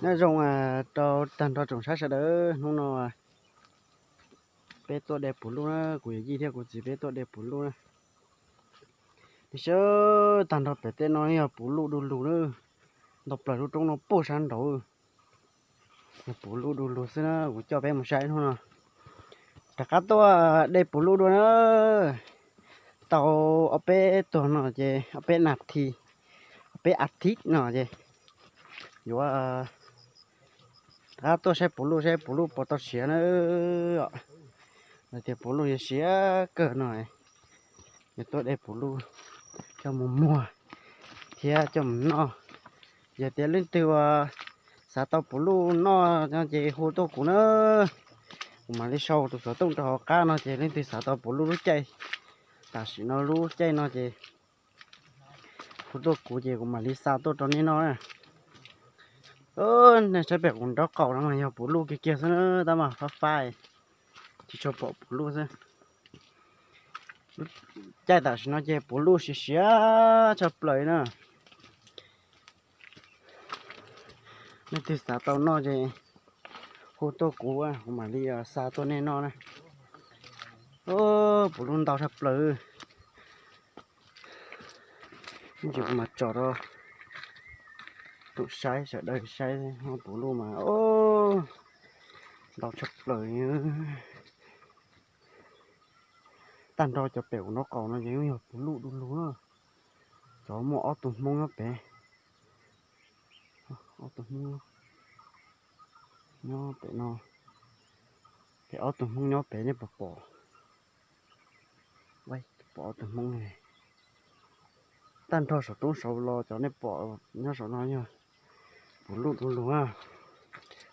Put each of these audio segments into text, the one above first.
Nyob zoo rau tag nrho tsoom saib sawv daws, hnub no peb tuaj de puv luj na, kuv yawm yij thiab kuv txiv peb tuaj de puv luj na. Tiam sis tag nrho pem tej no yog puv luj du lug na, ntau plaws lub roob no puag sab nraud. Yog puv luj du lug xwb na, kuv coj peb mus saib hnub no. Rov qab tuaj de puv luj dua na. Tau ob peb tuag no ces ob peb nas this, ob peb a thiv no ces yuav rov qab tuaj saib puv luj, saib puv luj puas tau siav na. Lawv tias puv luj yuav siav kawg no, yuav tuaj de puv luj coj mus muag thiab coj mus noj. Yog tias leej twg uas xav tau puv luj noj no ces hu tuaj kuv na, kuv mam li sau tus xov tooj rau hauv qab no ces leej twg xav tau puv luj lub caij, tam sim no lub caij no ces hu tuaj kuv ces kuv mam li xa tuaj rau nej noj na. Nej saib pem kuv nraub qaum no mas yog puv luj kiag kiag xwb na, tab mas fab fab, tsis tshua pom puv luj xwb. Caij tam sim no ces puv luj siav siav tshaj plaws na. Leej twg xav tau noj ces hu tuaj kuv, kuv mam li xa tuaj nej noj na. Puv luj ntau tshaj plaws. Ib ntsis kuv mam tsom rau tus saib sawv daws saib puv luj mas ntau tshaj plaws. Tag nrho cov pem kuv nraub qaum no ces yeej yog puv luj du lug na. Cov muaj ob tug hmoob nyob pem, ob tug hmoob nyob pem no, pem ob tug hmoob nyob pem nej puas pom? Pom ob tug hmoob ne. Tag nrho saum roob saud los cov nej pom nyob saum no yog puv luj du lug na,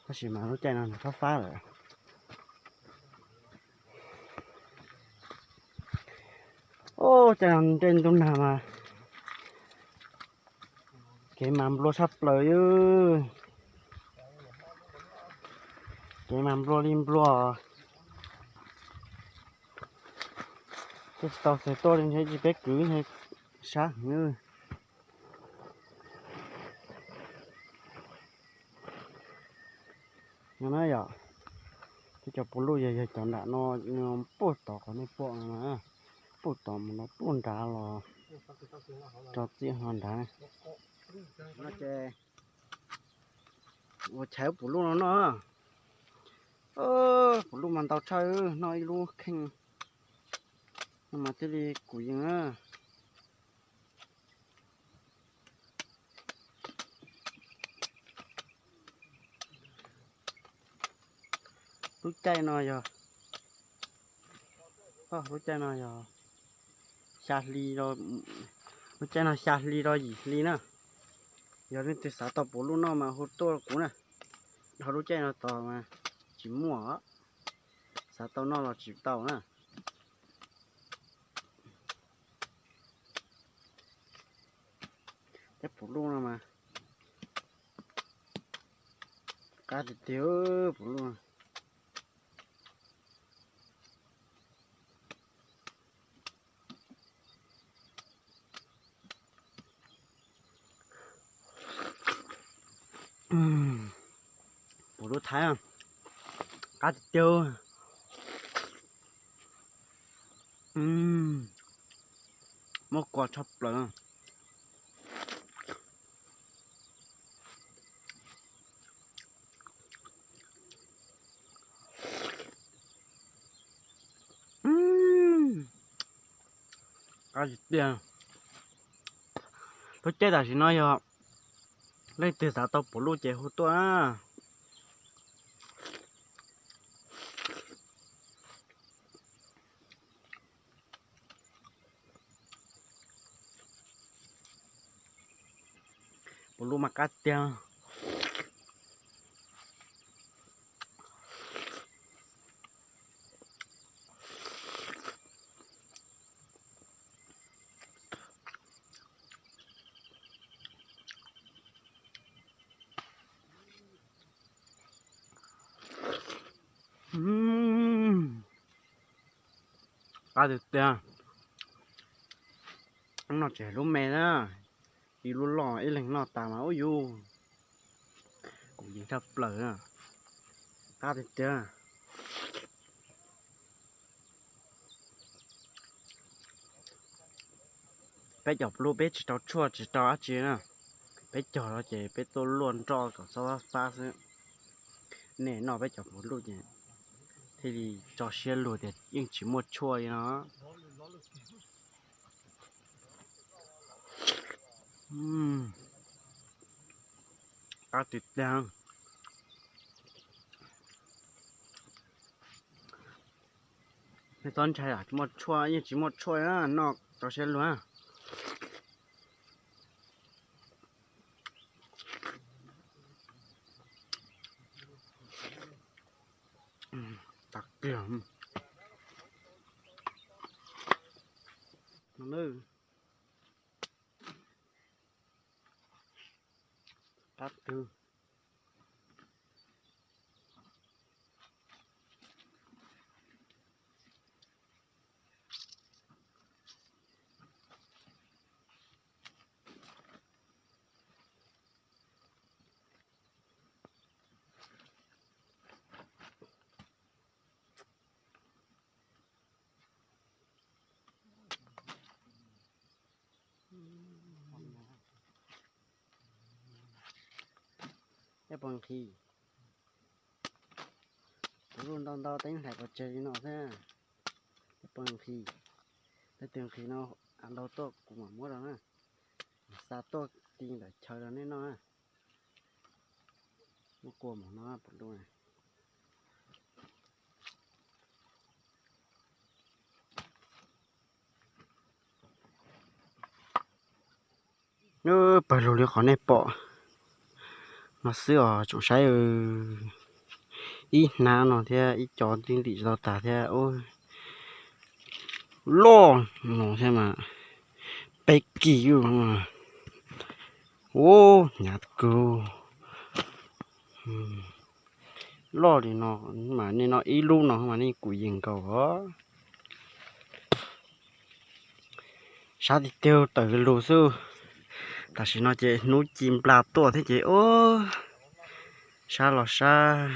tab sis mas lub caij no nws fab fab lawm. Ub, caij no nrej ntuj nag mas kev mas nplua tshaj plaws. Kev mas nplua li nplua. Twb tsis tau xav tuaj li, ntshe tsis peb kwv sab heev. No na yom, tej cov puv luj yog yog cov nram no, puag tod qhov nej pom no, puag tod mus no puag nrad los rau txij ho nrad. No ces ua chaiv puv luj no noj. Puv luj mas ntau tshaj, noj ib lub kheej no mas thiaj li kuv yees na. Lub caij no yog, lub caij no yog xya hli, lub caij no xya hli rau yim hli na. Yog leej twg xav tau puv luj noj mas hu tuaj kuv na. Dhau lub caij no tos mas tsis muaj, xav tau noj los tsis tau na. Tej puv luj no mas qab tiag tiag, puv luj. Puv luj thaib, qab tiag tiag. Muaj kua tshaj plaws. Qab tiag tiag. Lub caij tam sim no yog leej twg xav tau puv luj ces hu tuaj na. Puv luj mas qab tiag. Qab tiag tiag. No tsis hais lub me na, ib lub loj ib leeg noj tas mas ub yus, kuv Tshaj plaws na, qab tiag tiag. Peb cov pluj peb tsis tau tshuaj tsis tau dab tsi na, peb cog los ces peb tuaj luaj nroj kom txhob fab fab xwb. Nej noj peb cov pluj ces thiaj li tso siab luag tias yeej tsis muaj tshuaj li no. Qab tiag tiag. Nej txhob ntshai, tsis muaj tshuaj, yeej tsis muaj tshuaj, noj tso siab luag. Tas kiag. Qab twg. Peb puas nqhis? Kuv lub ntau ntau teeb hlais pov tseg li no xwb. Peb puas nqhis? Leej twg nqhis no, ntau tuaj kuv mam muab rau na. Xa tuaj ti ntawm chaw rau nej noj na. Muab kua mov no puas lub. Pawg lug li qhov nej pom no xwb os tsoom saib. Ib hnab no thiab ib co tij lim tsis tau tas thiab. Loj no thiab mas peb kis. Ub, hnyav kawg. Loj li no mas nej noj ib lub no mas nej kuj yeej nkaus os. Sab tiag tiag tawm lug xwb. Tam sim no ces hnub ci nplas tuaj thiab ces ub, sab los sab.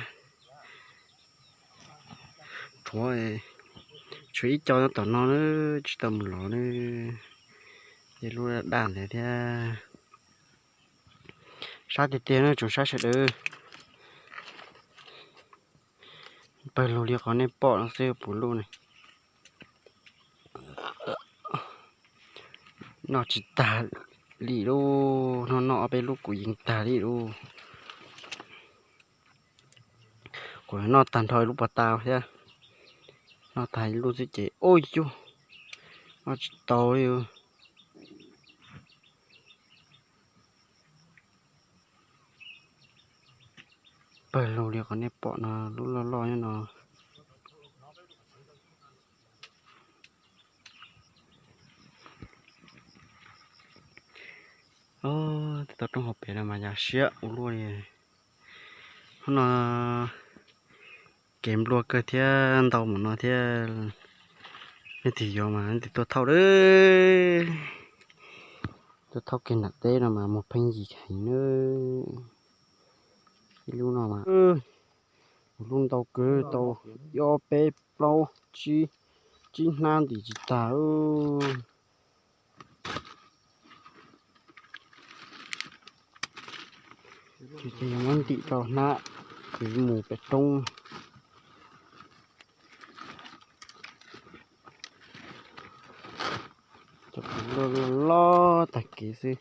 Tshuav, tshuav ib co nyob tom no na, tsis tau mus lov na. Tej lub daj ntawd thiab. Sab tiag tiag na tsoom saib sawv daws. Pawg lug li qhov nej pom no xwb puv lub ne. Noj tsis tag li lauj, noj noj ob peb lub kuv yeej tag li lauj. Kuv noj tag nrho lub pas tas thiab, noj tag ib lub xwb ces ua cuag noj tsis tau li. Pawg lug li qhov nej pom no lub loj loj nyob no. Tau roob hauv pem no mas yog siab ua luaj li. Hnub no kev nplua kawg thiab ntau mus no thiab. Leej twg yuav mas leej twg tuaj thauj lawm. Tuaj thauj kiag nram teb no mas muag pheej yig heev na. Ib lub no mas, lub ntau kawg tau ob peb plaub tsib hnab ntim tsis tag. Ces yog muab ntim rau hnab ces mus pem roob. Cov loj loj tag kev xwb.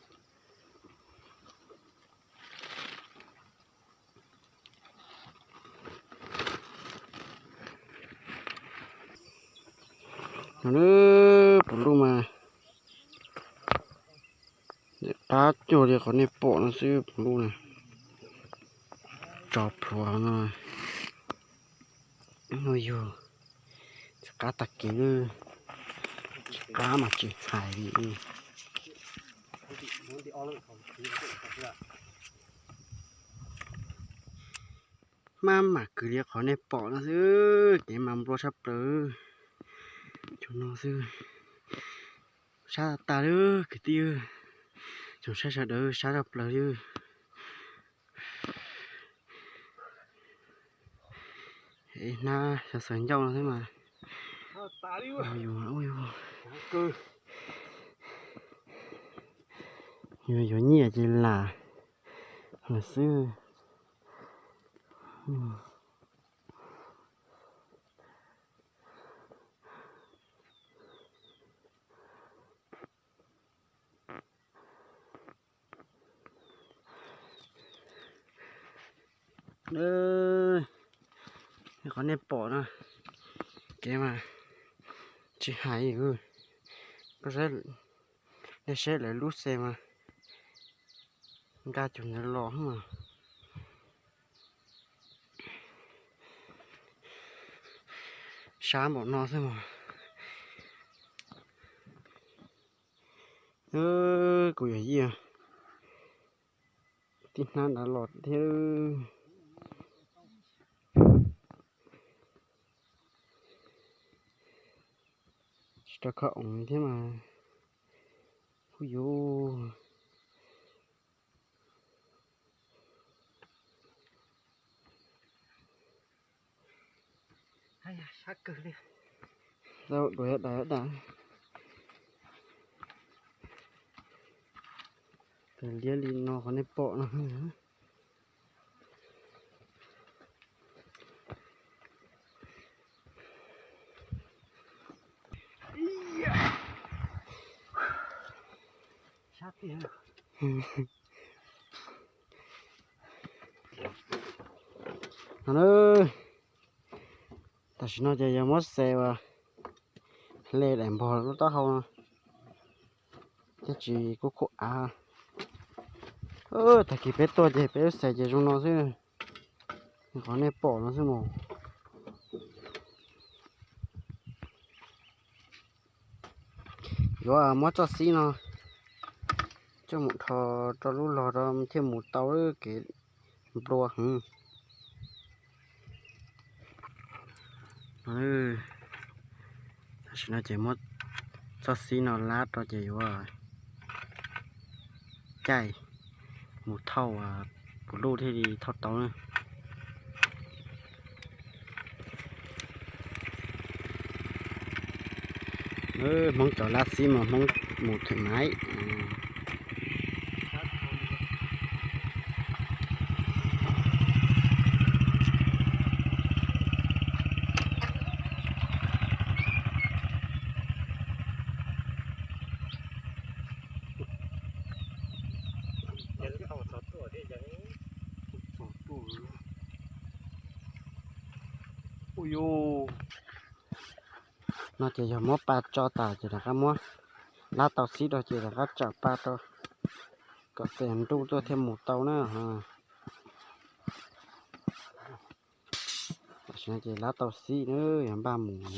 No puv lub mas qab cuag li qhov nej pom no xwb puv lub na. Tso plhuav no. No yog tsis qab tag kev, tsis qab mas tsis hais li. Hmab mam kwv li qhov nej pom no xwb, kev mas nplua tshaj plaws. Cov no xwb, sab tas lawm kwv tij, tsoom saib sawv daws, sab tshaj plaws li. Hnab xyov xaws ncauj no thiab mas. Yus, yus yuav nyiaj ces lam lawm xwb. Qhov nej pom no, kev mas tsis hais, nej saib lawv lub xes mas nqa cov ntawd los mas. Sab npaum no xwb mas. Kuv yog yij, tib hnab nrad los thiab. Tsis rau khawb oos thiab mas. Huj yus. Tau dua da da. Tawm liab li no qhov nej pom no. Tam sim no ces yog muab xes uas hle daim npog lub taub hau no, thiaj tsis kub khuam av. Tag kis peb tuaj ces peb lub xes ces zoo no xwb, qhov nej pom no xwb mas. Yuav muab txoj xib no coj mus dhos rau lub log rau thiaj mus tau kev nplua heev. Tam sim no ces muab txoj xib no lab rau ces yuav caij mus thauj puv luj thiaj li thauj tau na. Hmoob cov lab xib mas Hmoob mus thwm maiv. Ui yus, no ces yog muab pa tso tas ces rov qab muab, lab tau xib rau ces rov qab tsam pa rau kom tes nruj tuaj thiaj mus tau na. Tam sim no ces lab tau xib na, yog npaj mus na.